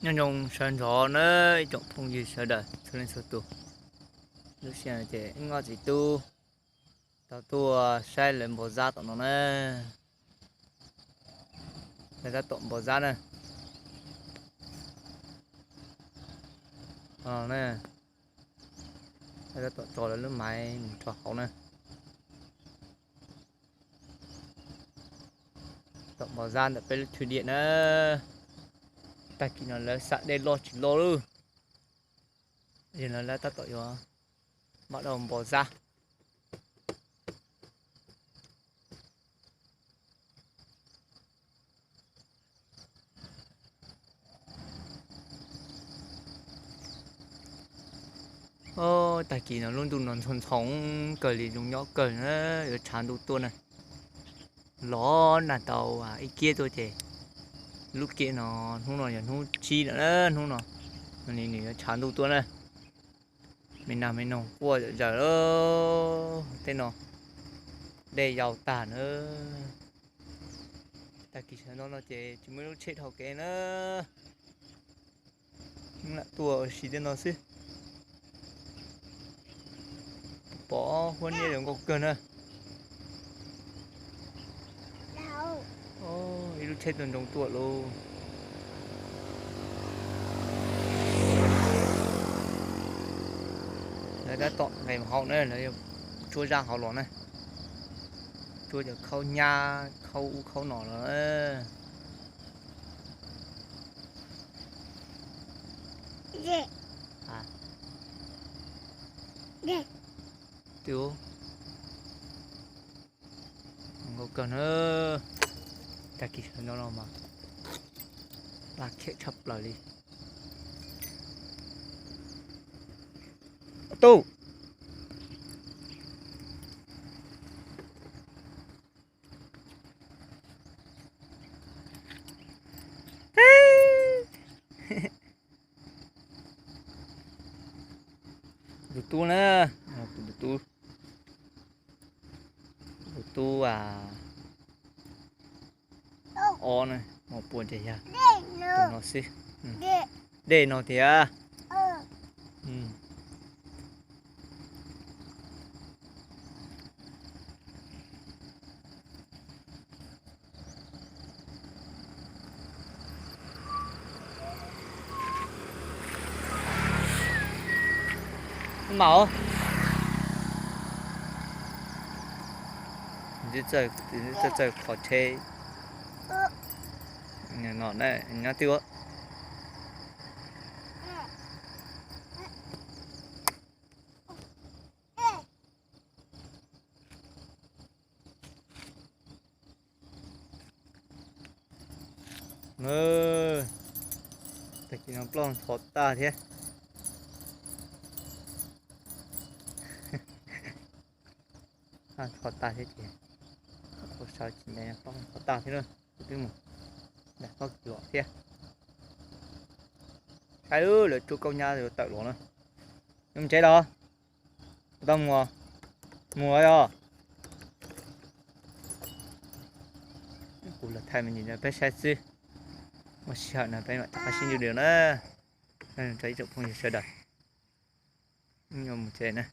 Nyob zoo sawv ntxov na ib tsoom phooj ywg sawv daws txhua leej txhua tus. Lub sij hawm no ces wb ob txiv tub tau tuaj saib lawv npog zab tom no na. Lawv tab tom npog zab na. Lawv tab tom tso lawv lub maiv mus rau hauv na. Tom npog zab ntawm peb lub thwj diam na. Tag kis no lawv xam dej loj tsis loj lawm. Yog no lawv tab tom yuav npaj dau npog zab. Tag kis no lub ntuj no ntxhov ntxhov kawg li, zoo nyob kawg na, yuav tshav ntuj tuaj na. Los nag tau ib kiab tuaj ces lub kiab no, hnub no yog hnub tsib lawm, hnub no nws yuav tshav ntuj tuaj na. Me nag me noog quaj zom zaws tej no, dej yau tag na. Tag kis sawv ntxov no ces tsis muaj ib lub tsheb dhau kev na. Lam tuaj ua si tej no xwb. Pom huab niab zoo nkauj kawg na. Ib lub tsheb tuaj nroo tuaj lauj. Lawv tab tom nqes mus hauv na, lawv yuav tsuab zab hauv los na. Tsuab cov khaub nyab khaub ub khaub no los. Twb zoo nkauj kawg na. Tag kis sawv ntxov no mas laj khiam tshaj plaws li. Tub. Tus tub na, tus tub, tus tub a, ob na, mus pua ces yog tus no xwb. Dej no tiag. Mas txawj txawj qhov tsheb no na, nyob twg ua. Tag kis no ploj ntxhov tag thiab. Ntxhov tag thiab ces, sawv tsis ntev ploj ntxhov tag thiab na. Twb mus nram txoj kev los thiab. Saib lawv tsuab kaub nyab yuav tawm los na. Yuav mus tsev los? Tau mus, mus los yog? Kuv los thaij me ntsis rau peb saib xwb. Muaj sij hawm no peb mam rov qab sib ntsib dua na. Rau ib tsoom phooj ywg sawv daws, mus tsev na.